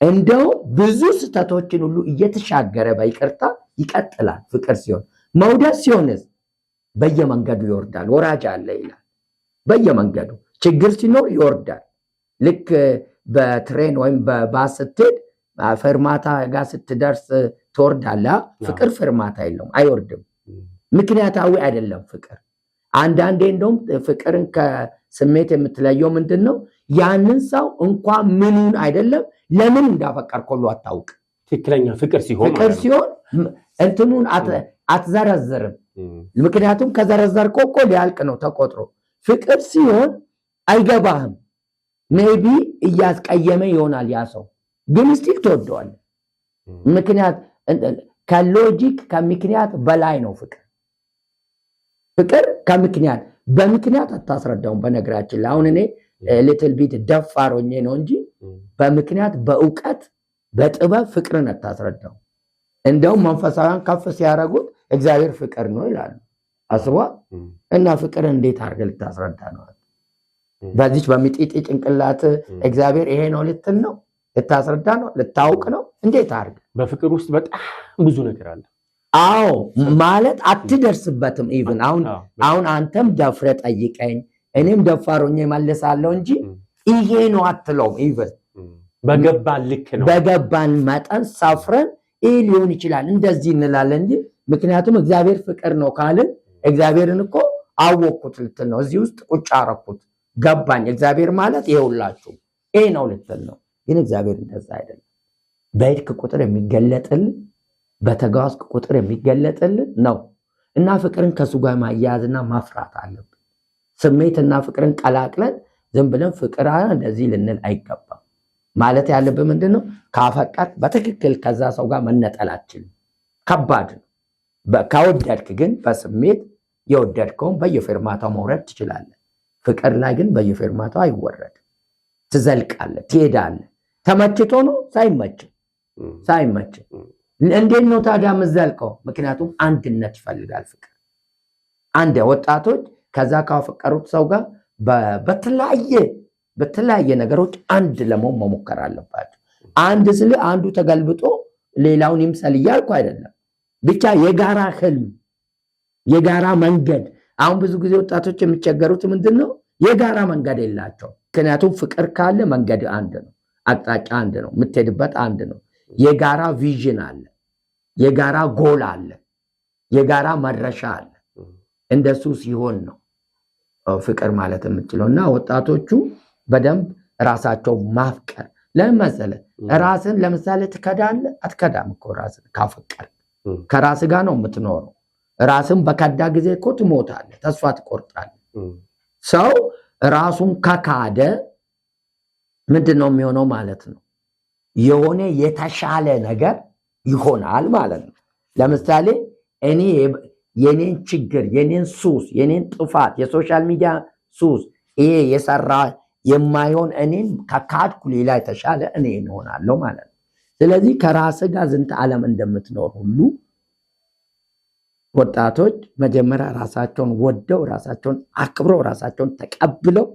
እንደው ብዙ ስህተቶችን ሁሉ እየተሻገረ በይቅርታ ይቀጥላል። ፍቅር ሲሆን መውደድ ሲሆንስ በየመንገዱ ይወርዳል። ወራጅ አለ ይላል። በየመንገዱ ችግር ሲኖር ይወርዳል። ልክ በ train ወይም በባስ ስትሄድ ፈርማታ ጋር ስትደርስ ትወርዳለህ። ፍቅር ፈርማታ የለውም፣ አይወርድም። ምክንያታዊ አይደለም ፍቅር። አንዳንዴ እንደውም ፍቅርን ከስሜት የምትለየው ምንድን ነው? ያንን ሰው እንኳን ምኑን አይደለም ለምን እንዳፈቀርክ ሁሉ አታውቅ። ትክክለኛ ፍቅር ሲሆን ፍቅር ሲሆን እንትኑን አትዘረዝርም። ምክንያቱም ከዘረዘርከው እኮ ሊያልቅ ነው ተቆጥሮ። ፍቅር ሲሆን አይገባህም። Maybe እያስቀየመ ይሆናል ያ ሰው፣ ግን still ትወደዋለህ። ምክንያት ከ logic ከምክንያት በላይ ነው ፍቅር። ፍቅር ከምክንያት በምክንያት አታስረዳውም። በነገራችን ላይ አሁን እኔ little bit ደፋር ሆኜ ነው እንጂ በምክንያት በእውቀት በጥበብ ፍቅርን አታስረዳው። እንደውም መንፈሳውያን ከፍ ሲያደርጉት እግዚአብሔር ፍቅር ነው ይላሉ። አስቧ እና ፍቅር እንዴት አድርገህ ልታስረዳ ነው? በዚች በሚጢጢ ጭንቅላት እግዚአብሔር ይሄ ነው ልትል ነው? ልታስረዳ ነው? ልታውቅ ነው? እንዴት አድርገህ? በፍቅር ውስጥ በጣም ብዙ ነገር አለ። አዎ ማለት አትደርስበትም። Even አሁን አንተም ደፍረህ ጠይቀኝ፣ እኔም ደፋር ሆኜ እመልሳለሁ እንጂ ይሄ ነው አትለውም። Even በገባን ልክ ነው። በገባን መጠን ሰፍረን ይህ ሊሆን ይችላል እንደዚህ እንላለን እንጂ ምክንያቱም እግዚአብሔር ፍቅር ነው ካልን እግዚአብሔርን እኮ አወቅኩት ልትል ነው። እዚህ ውስጥ ቁጭ አረኩት ገባኝ። እግዚአብሔር ማለት ይኸውላችሁ ይሄ ነው ልትል ነው። ግን እግዚአብሔር እንደዛ አይደለም። በሄድክ ቁጥር የሚገለጥል በተጓዝክ ቁጥር የሚገለጥል ነው እና ፍቅርን ከሱ ጋር ማያያዝና ማፍራት አለብን። ስሜትና ፍቅርን ቀላቅለን ዝም ብለን ፍቅር እንደዚህ ልንል አይገባም። ማለት ያለብን ምንድን ነው? ካፈቀርክ በትክክል ከዛ ሰው ጋር መነጠል አትችልም። ከባድ ነው። ከወደድክ ግን በስሜት የወደድከውን በየፌርማታው መውረድ ትችላለህ። ፍቅር ላይ ግን በየፌርማታው አይወረድም። ትዘልቃለህ፣ ትሄዳለህ። ተመችቶ ነው ሳይመች ሳይመች እንዴት ነው ታዲያ የምትዘልቀው? ምክንያቱም አንድነት ይፈልጋል ፍቅር። አንድ ወጣቶች ከዛ ካፈቀሩት ሰው ጋር በተለያየ ነገሮች አንድ ለመሆን መሞከር አለባቸው። አንድ ስል አንዱ ተገልብጦ ሌላውን ይምሰል እያልኩ አይደለም። ብቻ የጋራ ህልም፣ የጋራ መንገድ። አሁን ብዙ ጊዜ ወጣቶች የሚቸገሩት ምንድን ነው? የጋራ መንገድ የላቸው። ምክንያቱም ፍቅር ካለ መንገድ አንድ ነው፣ አቅጣጫ አንድ ነው፣ የምትሄድበት አንድ ነው። የጋራ vision አለ፣ የጋራ ጎል አለ፣ የጋራ መድረሻ አለ። እንደሱ ሲሆን ነው ፍቅር ማለት የምችለው። እና ወጣቶቹ በደንብ ራሳቸው ማፍቀር ለምን መሰለህ? ራስን ለምሳሌ ትከዳለህ? አትከዳም እኮ ራስን ካፈቀር ከራስ ጋር ነው የምትኖረው። ራስን በከዳ ጊዜ እኮ ትሞታለህ፣ ተስፋ ትቆርጣለህ። ሰው ራሱን ከካደ ምንድን ነው የሚሆነው ማለት ነው? የሆነ የተሻለ ነገር ይሆናል ማለት ነው። ለምሳሌ እኔ የኔን ችግር፣ የኔን ሱስ፣ የኔን ጥፋት፣ የ social media ሱስ ይሄ የሰራ የማይሆን እኔን ከካድኩ ሌላ የተሻለ እኔ እሆናለሁ ማለት ነው። ስለዚህ ከራስ ጋር ዝንተ ዓለም እንደምትኖር ሁሉ ወጣቶች መጀመሪያ ራሳቸውን ወደው ራሳቸውን አክብረው ራሳቸውን ተቀብለው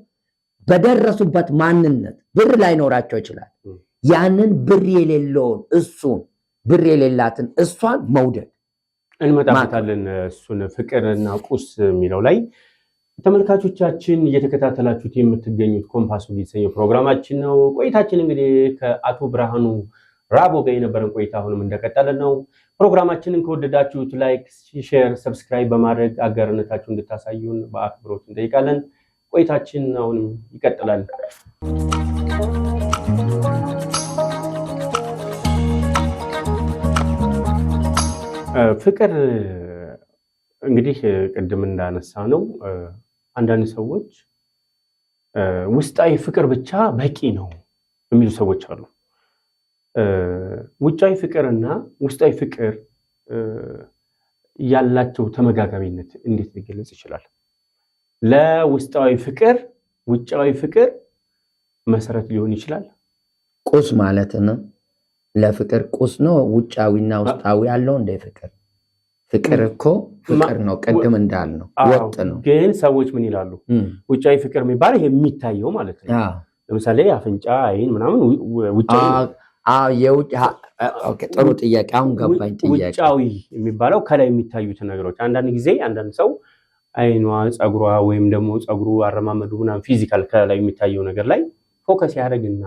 በደረሱበት ማንነት ብር ላይኖራቸው ይችላል። ያንን ብር የሌለውን እሱን ብር የሌላትን እሷን መውደድ እንመጣበታለን። እሱን ፍቅርና ቁስ የሚለው ላይ ተመልካቾቻችን እየተከታተላችሁት የምትገኙት ኮምፓስ የተሰኘው ፕሮግራማችን ነው። ቆይታችን እንግዲህ ከአቶ ብርሃኑ ራቦ ጋር የነበረን ቆይታ አሁንም እንደቀጠለ ነው። ፕሮግራማችንን ከወደዳችሁት like፣ share፣ subscribe በማድረግ አጋርነታችሁ እንድታሳዩን በአክብሮት እንጠይቃለን። ቆይታችን አሁንም ይቀጥላል። ፍቅር እንግዲህ ቅድም እንዳነሳ ነው አንዳንድ ሰዎች ውስጣዊ ፍቅር ብቻ በቂ ነው የሚሉ ሰዎች አሉ። ውጫዊ ፍቅርና ውስጣዊ ፍቅር ያላቸው ተመጋጋቢነት እንዴት ሊገለጽ ይችላል? ለውስጣዊ ፍቅር ውጫዊ ፍቅር መሰረት ሊሆን ይችላል? ቁስ ማለት ነው። ለፍቅር ቁስ ነው ውጫዊና ውስጣዊ ያለው እንደ ፍቅር ፍቅር እኮ ፍቅር ነው። ቅድም እንዳልነው ወጥ ነው። ግን ሰዎች ምን ይላሉ? ውጫዊ ፍቅር የሚባል ይሄ የሚታየው ማለት ነው። ለምሳሌ አፍንጫ፣ አይን ምናምን ውጫዊ። ጥሩ ጥያቄ። አሁን ገባኝ ጥያቄ። ውጫዊ የሚባለው ከላይ የሚታዩት ነገሮች። አንዳንድ ጊዜ አንዳንድ ሰው አይኗ፣ ፀጉሯ ወይም ደግሞ ፀጉሩ፣ አረማመዱ ምናምን physical ከላይ የሚታየው ነገር ላይ focus ያደርግና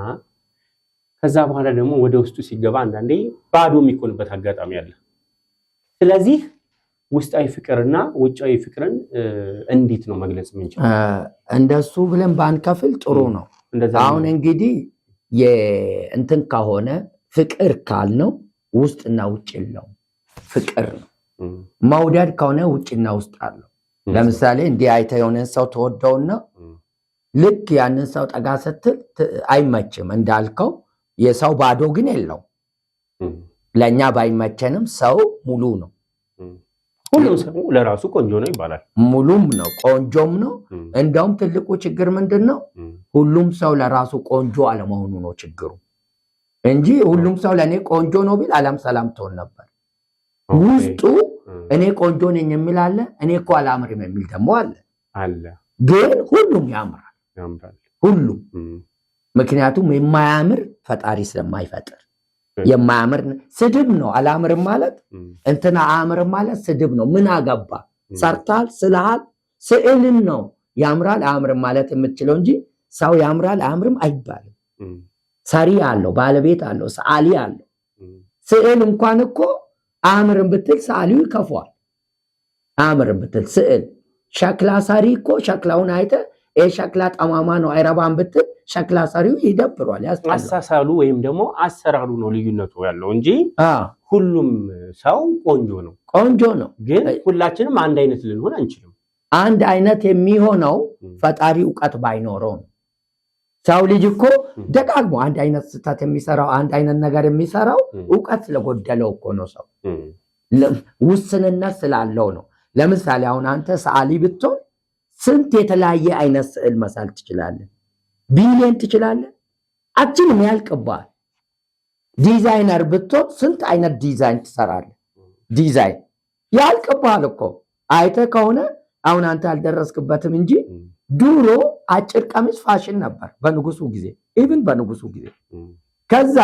ከዛ በኋላ ደግሞ ወደ ውስጡ ሲገባ አንዳንዴ ባዶ የሚኮንበት አጋጣሚ አለ። ስለዚህ ውስጣዊ ፍቅርና ውጫዊ ፍቅርን እንዴት ነው መግለጽ የምንችለው? እንደሱ ብለን ባንከፍል ጥሩ ነው። አሁን እንግዲህ እንትን ከሆነ ፍቅር ካልነው ውስጥና ውጭ የለውም፣ ፍቅር ነው። መውደድ ከሆነ ውጭና ውስጥ አለው። ለምሳሌ እንዲህ አይተህ የሆነን ሰው ተወደውና ልክ ያንን ሰው ጠጋ ስትል አይመችም። እንዳልከው የሰው ባዶ ግን የለው። ለእኛ ባይመቸንም ሰው ሙሉ ነው። ሁሉም ሰው ለራሱ ቆንጆ ነው ይባላል። ሙሉም ነው ቆንጆም ነው። እንደውም ትልቁ ችግር ምንድን ነው? ሁሉም ሰው ለራሱ ቆንጆ አለመሆኑ ነው ችግሩ እንጂ ሁሉም ሰው ለእኔ ቆንጆ ነው ቢል ዓለም ሰላም ትሆን ነበር። ውስጡ እኔ ቆንጆ ነኝ የሚል አለ፣ እኔ እኮ አላምርም የሚል ደግሞ አለ። ግን ሁሉም ያምራል፣ ሁሉም። ምክንያቱም የማያምር ፈጣሪ ስለማይፈጥር የማያምር ስድብ ነው። አላምርም ማለት እንትና አያምርም ማለት ስድብ ነው። ምን አገባ? ሰርታል፣ ስልሃል፣ ስዕልን ነው ያምራል አያምርም ማለት የምትችለው እንጂ ሰው ያምራል አያምርም አይባልም። ሰሪ አለው፣ ባለቤት አለው፣ ሰዓሊ አለው። ስዕል እንኳን እኮ አያምርም ብትል ሰዓሊው ይከፋዋል። አያምርም ብትል ስዕል ሸክላ ሰሪ እኮ ሸክላውን አይተ ይሄ ሸክላ ጠማማ ነው አይረባም ብትል ሸክላ ሰሪው ይደብሯል። ያስጠላል። አሳሳሉ ወይም ደግሞ አሰራሩ ነው ልዩነቱ ያለው እንጂ ሁሉም ሰው ቆንጆ ነው፣ ቆንጆ ነው። ግን ሁላችንም አንድ አይነት ልንሆን አንችልም። አንድ አይነት የሚሆነው ፈጣሪ እውቀት ባይኖረው ነው። ሰው ልጅ እኮ ደጋግሞ አንድ አይነት ስህተት የሚሰራው አንድ አይነት ነገር የሚሰራው እውቀት ስለጎደለው እኮ ነው። ሰው ውስንነት ስላለው ነው። ለምሳሌ አሁን አንተ ሰዓሊ ብትሆን ስንት የተለያየ አይነት ስዕል መሳል ትችላለህ? ቢሊየን ትችላለህ? አችንም ያልቅብሃል። ዲዛይነር ብትሆን ስንት አይነት ዲዛይን ትሰራለህ? ዲዛይን ያልቅብሃል እኮ። አይተህ ከሆነ አሁን አንተ አልደረስክበትም እንጂ ድሮ አጭር ቀሚስ ፋሽን ነበር በንጉሱ ጊዜ፣ even በንጉሱ ጊዜ። ከዛ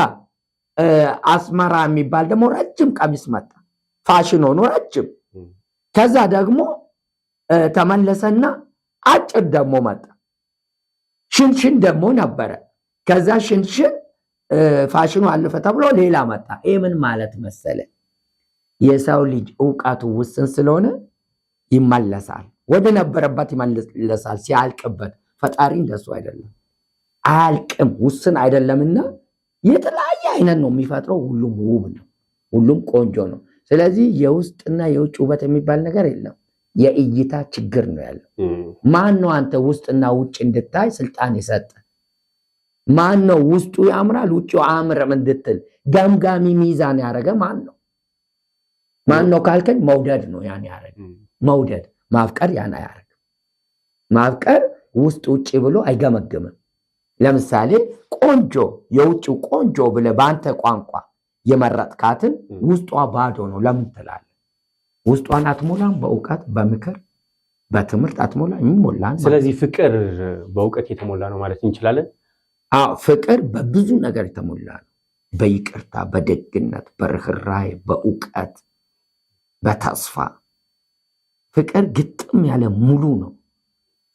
አስመራ የሚባል ደግሞ ረጅም ቀሚስ መጣ፣ ፋሽን ሆኖ ረጅም። ከዛ ደግሞ ተመለሰና አጭር ደግሞ መጣ። ሽንሽን ደግሞ ነበረ። ከዛ ሽንሽን ፋሽኑ አለፈ ተብሎ ሌላ መጣ። ይህ ምን ማለት መሰለ? የሰው ልጅ እውቀቱ ውስን ስለሆነ ይመለሳል፣ ወደ ነበረበት ይመለሳል ሲያልቅበት። ፈጣሪ እንደሱ አይደለም፣ አያልቅም፣ ውስን አይደለምና የተለያየ አይነት ነው የሚፈጥረው። ሁሉም ውብ ነው፣ ሁሉም ቆንጆ ነው። ስለዚህ የውስጥና የውጭ ውበት የሚባል ነገር የለም። የእይታ ችግር ነው ያለው። ማን ነው አንተ ውስጥና ውጭ እንድታይ ስልጣን የሰጠ? ማን ነው ውስጡ ያምራል ውጭው አያምርም እንድትል ገምጋሚ ሚዛን ያደረገ ማን ነው? ማን ነው ካልከኝ መውደድ ነው ያን ያደረገ። መውደድ ማፍቀር ያን አያደርግም። ማፍቀር ውስጥ ውጭ ብሎ አይገመግምም። ለምሳሌ ቆንጆ የውጭው ቆንጆ ብለህ በአንተ ቋንቋ የመረጥካትን ውስጧ ባዶ ነው ለምን ትላለህ? ውስጧን አትሞላም። በእውቀት በምክር በትምህርት አትሞላም። ይሞላል። ስለዚህ ፍቅር በእውቀት የተሞላ ነው ማለት እንችላለን። አዎ ፍቅር በብዙ ነገር የተሞላ ነው። በይቅርታ፣ በደግነት፣ በርህራሄ፣ በእውቀት፣ በተስፋ ፍቅር ግጥም ያለ ሙሉ ነው።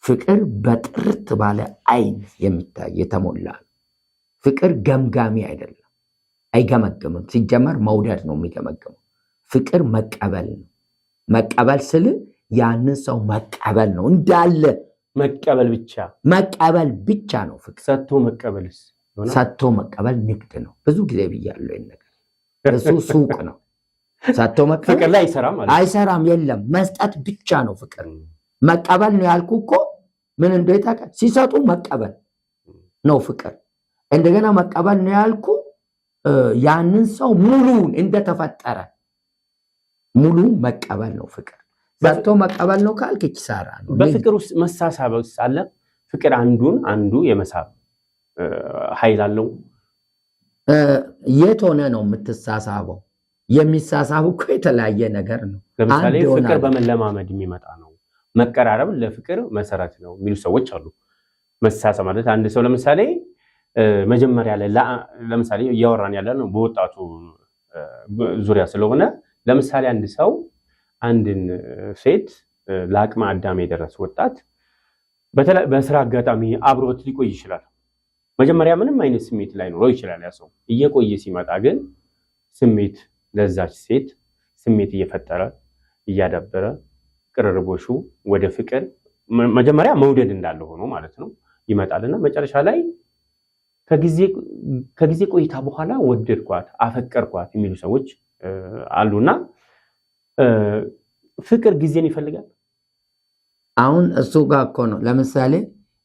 ፍቅር በጥርት ባለ አይን የሚታይ የተሞላ ነው። ፍቅር ገምጋሚ አይደለም፣ አይገመግምም። ሲጀመር መውደድ ነው የሚገመግመው። ፍቅር መቀበል ነው። መቀበል ስል ያንን ሰው መቀበል ነው እንዳለ መቀበል ብቻ መቀበል ብቻ ነው ፍቅር። ሰጥቶ መቀበልስ? ሰጥቶ መቀበል ንግድ ነው። ብዙ ጊዜ ብያለሁ ይሄን ነገር። እሱ ሱቅ ነው። ሰጥቶ መቀበል ፍቅር ላይ አይሰራም ማለት ነው። አይሰራም። የለም መስጠት ብቻ ነው ፍቅር። መቀበል ነው ያልኩ እኮ ምን እንደው ታውቃለህ፣ ሲሰጡ መቀበል ነው ፍቅር። እንደገና መቀበል ነው ያልኩ ያንን ሰው ሙሉውን እንደተፈጠረ ሙሉ መቀበል ነው ፍቅር። ሰጥቶ መቀበል ነው ካልክ ኪሳራ ነው። በፍቅር ውስጥ መሳሳብ አለ። ፍቅር አንዱን አንዱ የመሳብ ኃይል አለው። የት ሆነ ነው የምትሳሳበው? የሚሳሳቡ እኮ የተለያየ ነገር ነው። ለምሳሌ አንድ ፍቅር ይሆናል። በመለማመድ የሚመጣ ነው፣ መቀራረብ ለፍቅር መሰረት ነው የሚሉ ሰዎች አሉ። መሳሳብ ማለት አንድ ሰው ለምሳሌ መጀመሪያ ላይ ለምሳሌ እያወራን ያለ ነው በወጣቱ ዙሪያ ስለሆነ፣ ለምሳሌ አንድ ሰው አንድን ሴት፣ ለአቅመ አዳም የደረሰ ወጣት፣ በስራ አጋጣሚ አብሮት ሊቆይ ይችላል። መጀመሪያ ምንም አይነት ስሜት ላይኖረው ይችላል። ያ ሰው እየቆየ ሲመጣ ግን ስሜት ለዛች ሴት ስሜት እየፈጠረ እያዳበረ ቅርርቦሹ ወደ ፍቅር፣ መጀመሪያ መውደድ እንዳለ ሆኖ ማለት ነው፣ ይመጣልና መጨረሻ ላይ ከጊዜ ቆይታ በኋላ ወደድኳት፣ አፈቀርኳት የሚሉ ሰዎች አሉና ፍቅር ጊዜን ይፈልጋል። አሁን እሱ ጋር እኮ ነው። ለምሳሌ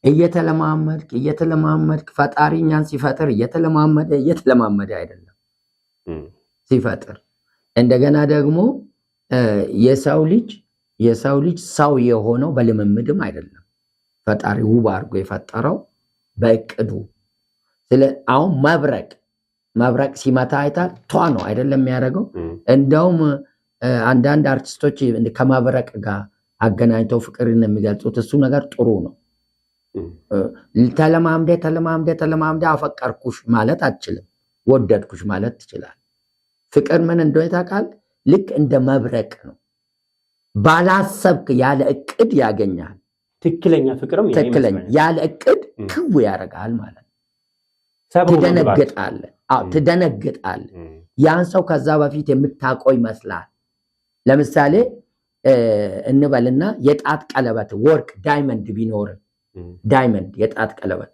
እየተለማመድክ እየተለማመድክ፣ ፈጣሪ እኛን ሲፈጥር እየተለማመደ እየተለማመደ አይደለም ሲፈጥር። እንደገና ደግሞ የሰው ልጅ ሰው የሆነው በልምምድም አይደለም። ፈጣሪ ውብ አድርጎ የፈጠረው በእቅዱ። አሁን መብረቅ ሲመታ አይታል ቷ ነው አይደለም የሚያደርገው። እንደውም አንዳንድ አርቲስቶች ከመብረቅ ጋር አገናኝተው ፍቅርን የሚገልጹት እሱ ነገር ጥሩ ነው። ተለማምደ ተለማምደ ተለማምደ አፈቀርኩሽ ማለት አትችልም። ወደድኩሽ ማለት ትችላለህ። ፍቅር ምን እንደሆነ ታውቃለህ? ልክ እንደ መብረቅ ነው። ባላሰብክ ያለ እቅድ ያገኛል። ትክክለኛ ፍቅርም ያ ትክክለኛ ይመስለኛል። ያለ እቅድ ክው ያደርጋል ማለት ነው። ሰብሮ መግባት። ትደነግጣለህ። አዎ፣ ትደነግጣለህ። ያን ሰው ከዛ በፊት የምታውቀው ይመስላል። ለምሳሌ እንበልና የጣት ቀለበት ወርቅ diamond ቢኖር፣ diamond የጣት ቀለበት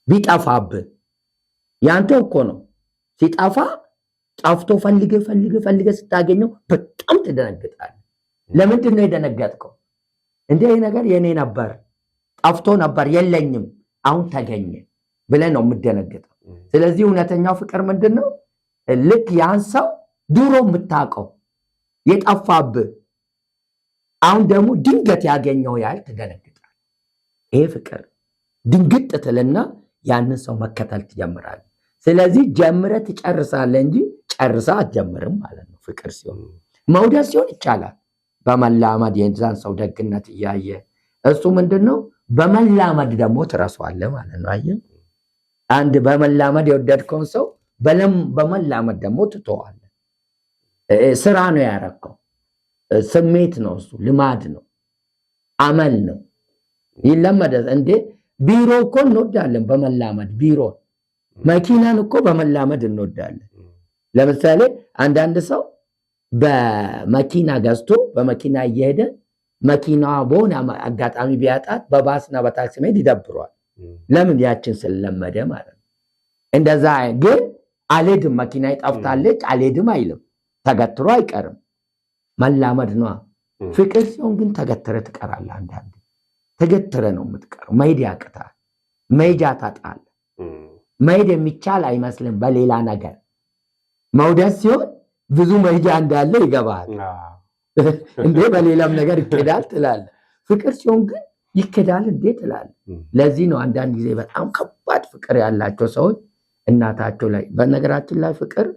ቢጠፋብህ ያንተ እኮ ነው። ሲጠፋ ጠፍቶ ፈልገ ፈልገ ፈልገ ስታገኘው በጣም ትደነግጣለህ። ለምንድን ነው የደነገጥከው? እንደ ይህ ነገር የኔ ነበር፣ ጠፍቶ ነበር፣ የለኝም፣ አሁን ተገኘ ብለህ ነው የምትደነግጠው። ስለዚህ እውነተኛው ፍቅር ምንድን ነው? ልክ ያን ሰው ድሮ የምታውቀው የጠፋብህ አሁን ደግሞ ድንገት ያገኘው ያህል ትደነግጣለህ። ይሄ ፍቅር ድንግጥ ትልና ያንን ሰው መከተል ትጀምራለህ። ስለዚህ ጀምረህ ትጨርሳለህ እንጂ ጨርሰህ አትጀምርም ማለት ነው። ፍቅር ሲሆን፣ መውደድ ሲሆን ይቻላል። በመላመድ የዛን ሰው ደግነት እያየ እሱ ምንድን ነው፣ በመላመድ ደግሞ ትረሳዋለህ ማለት ነው። አየህ፣ አንድ በመላመድ የወደድከውን ሰው በመላመድ ደግሞ ትተዋለህ። ስራ ነው ያረከው፣ ስሜት ነው እሱ፣ ልማድ ነው፣ አመል ነው። ይለመዳል እንዴ። ቢሮ እኮ እንወዳለን በመላመድ፣ ቢሮ መኪናን እኮ በመላመድ እንወዳለን። ለምሳሌ አንዳንድ ሰው በመኪና ገዝቶ በመኪና እየሄደ መኪናዋ በሆነ አጋጣሚ ቢያጣት በባስና በታክሲ መሄድ ይደብረዋል። ለምን? ያችን ስለለመደ ማለት ነው። እንደዛ ግን አልሄድም፣ መኪና ጠፍታለች አልሄድም አይልም። ተገትሮ አይቀርም። መላመድ ነዋ። ፍቅር ሲሆን ግን ተገትረ ትቀራለህ። አንዳንዴ ተገትረ ነው የምትቀረው። መሄድ ያቅታል። መሄጃ ታጣለህ። መሄድ የሚቻል አይመስልም በሌላ ነገር። መውደድ ሲሆን ብዙ መሄጃ እንዳለ ይገባሃል። እንዴ በሌላም ነገር ይኬዳል ትላለህ። ፍቅር ሲሆን ግን ይኬዳል እንዴ ትላለህ። ለዚህ ነው አንዳንድ ጊዜ በጣም ከባድ ፍቅር ያላቸው ሰዎች እናታቸው ላይ፣ በነገራችን ላይ ፍቅር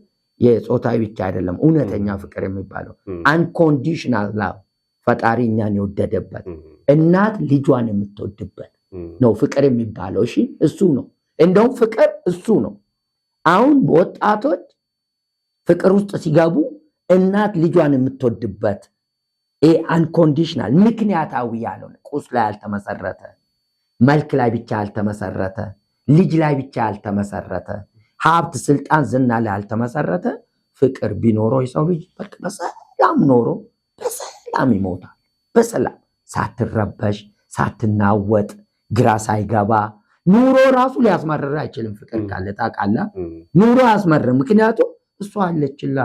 የጾታዊ ብቻ አይደለም። እውነተኛ ፍቅር የሚባለው unconditional love፣ ፈጣሪ እኛን የወደደበት፣ እናት ልጇን የምትወድበት ነው ፍቅር የሚባለው። እሺ እሱ ነው። እንደውም ፍቅር እሱ ነው። አሁን ወጣቶች ፍቅር ውስጥ ሲገቡ እናት ልጇን የምትወድበት ይሄ unconditional፣ ምክንያታዊ ያልሆነ፣ ቁስ ላይ ያልተመሰረተ፣ መልክ ላይ ብቻ ያልተመሰረተ፣ ልጅ ላይ ብቻ ያልተመሰረተ፣ ሀብት፣ ስልጣን፣ ዝና ላይ ያልተመሰረተ ፍቅር ቢኖረው የሰው ልጅ በቃ በሰላም ኖሮ በሰላም ይሞታል። በሰላም ሳትረበሽ፣ ሳትናወጥ፣ ግራ ሳይገባ። ኑሮ ራሱ ሊያስመርር አይችልም። ፍቅር ካለ ታውቃለህ፣ ኑሮ አያስመርርም። ምክንያቱም እሷ አለችላ፣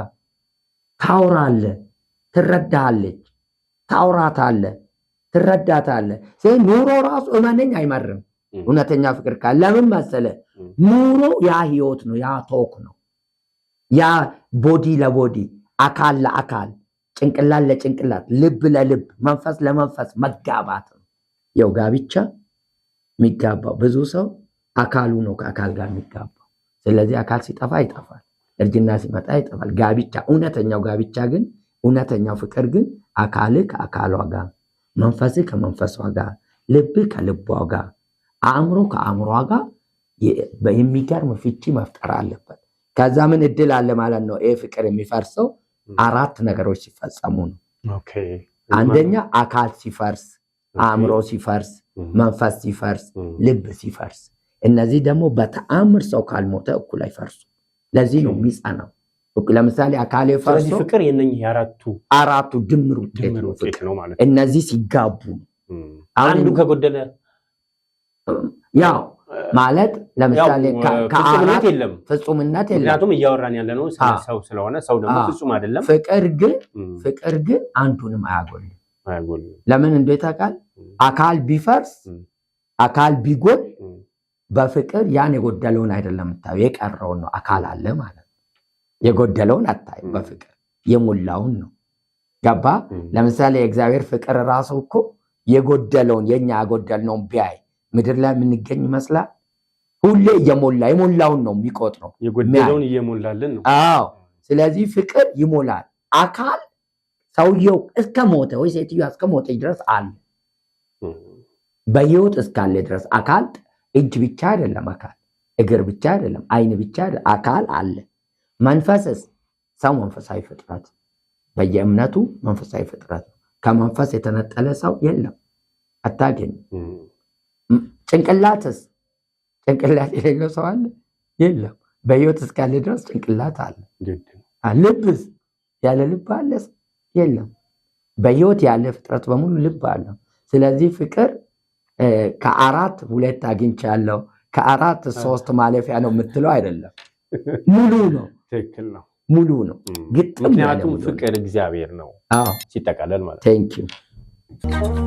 ታውራለህ፣ ትረዳሃለች፣ ታውራታለህ፣ ትረዳታለህ። ስለዚህ ኑሮ ራሱ እመነኝ አይመርም። እውነተኛ ፍቅር ካለ። ለምን መሰለህ? ኑሮ ያ ህይወት ነው፣ ያ talk ነው፣ ያ body ለ body፣ አካል ለአካል፣ ጭንቅላት ለጭንቅላት፣ ልብ ለልብ፣ መንፈስ ለመንፈስ መጋባት ነው። ያው ጋብቻ የሚጋባው ብዙ ሰው አካሉ ነው ከአካል ጋር የሚጋባው። ስለዚህ አካል ሲጠፋ ይጠፋል፣ እርጅና ሲመጣ ይጠፋል። ጋብቻ፣ እውነተኛው ጋብቻ ግን፣ እውነተኛው ፍቅር ግን አካል ከአካሏ ጋር፣ መንፈስ ከመንፈሷ ጋር፣ ልብ ከልቧ ጋር፣ አእምሮ ከአእምሯ ጋር የሚገርም ፍቺ መፍጠር አለበት። ከዛ ምን እድል አለ ማለት ነው? ይህ ፍቅር የሚፈርሰው አራት ነገሮች ሲፈጸሙ ነው። አንደኛ አካል ሲፈርስ፣ አእምሮ ሲፈርስ፣ መንፈስ ሲፈርስ፣ ልብ ሲፈርስ። እነዚህ ደግሞ በተአምር ሰው ካልሞተ እኩል አይፈርሱ። ለዚህ ነው የሚጸናው። ለምሳሌ አካል ስለዚህ ፈርሶ ፍቅር የእነኝህ የአራቱ አራቱ ድምር ውጤት ድምር ነው ውጤት ፍቅር። ነው ማለት ነው። እነዚህ ሲጋቡ ነው። አሁን አንዱ ከጎደለ ያው ማለት ለምሳሌ ያው ፍጹምነት ከአራት የለም። ፍጹምነት የለም። ምክንያቱም እያወራን ያለ ነው ስለ ሰው ስለሆነ ሰው ደግሞ ፍጹም አይደለም። ፍቅር ግን አንዱንም አያጎልም። አያጎልም። ለምን እንዴት ታውቃለህ? አካል ቢፈርስ፣ አካል ቢጎል በፍቅር ያን የጎደለውን አይደለም የምታየው፣ የቀረውን ነው። አካል አለ ማለት ነው። የጎደለውን አታይም። በፍቅር የሞላውን ነው። ገባ? ለምሳሌ የእግዚአብሔር ፍቅር ራሱ እኮ የጎደለውን፣ የኛ ያጎደልነውን ቢያይ ምድር ላይ የምንገኝ ይመስላል? ሁሌ እየሞላ የሞላውን ነው የሚቆጥረው። የጎደለውን እየሞላልን ነው። አዎ። ስለዚህ ፍቅር ይሞላል። አካል ሰውየው እስከ ሞተ ወይ ሴትዮዋ እስከ ሞተች ድረስ አለ። በህይወት እስካለ ድረስ አካል እጅ ብቻ አይደለም፣ አካል እግር ብቻ አይደለም፣ አይን ብቻ አይደለም፣ አካል አለ። መንፈስስ? ሰው መንፈሳዊ ፍጥረት፣ በየእምነቱ መንፈሳዊ ፍጥረት ነው። ከመንፈስ የተነጠለ ሰው የለም፣ አታገኝም። ጭንቅላትስ? ጭንቅላት የሌለው ሰው አለ? የለም። በህይወት እስካለ ድረስ ጭንቅላት አለ። ግድ ነው። ልብስ? ያለ ልብ አለ? የለም። በህይወት ያለ ፍጥረት በሙሉ ልብ አለው። ስለዚህ ፍቅር ከአራት ሁለት አግኝቻለሁ፣ ከአራት ሶስት ማለፊያ ነው የምትለው አይደለም። ሙሉ ነው። ትክክል ነው። ሙሉ ነው። ግጥም ያለ ምክንያቱም ሙሉ ነው። ፍቅር እግዚአብሔር ነው ሲጠቃለል ማለት ነው። Thank you.